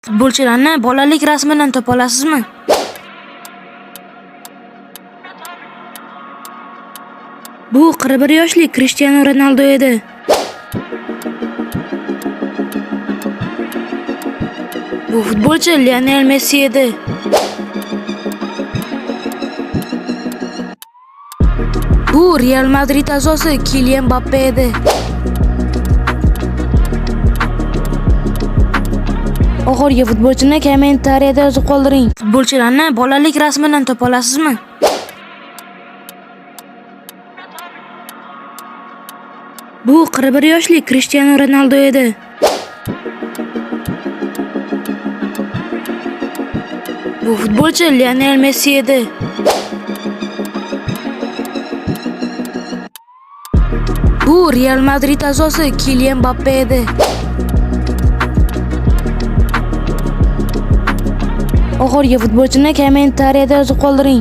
Futbolchilarni bolalik rasmidan topa olasizmi? Bu 41 yoshli Krishtianu Ronaldu edi. Bu futbolchi Lionel Messi edi. Bu Real Madrid a'zosi Kilian Mbappe edi. Oxirgi futbolchini kommentariyada yozib qoldiring. Futbolchilarni bolalik rasmidan topa olasizmi? Bu 41 yoshli Krishtianu Ronaldu edi. Bu futbolchi Lionel Messi edi. Bu Real Madrid a'zosi Kilian Mbappe edi. Oxirgi futbolchini kommentariyada yozib qoldiring.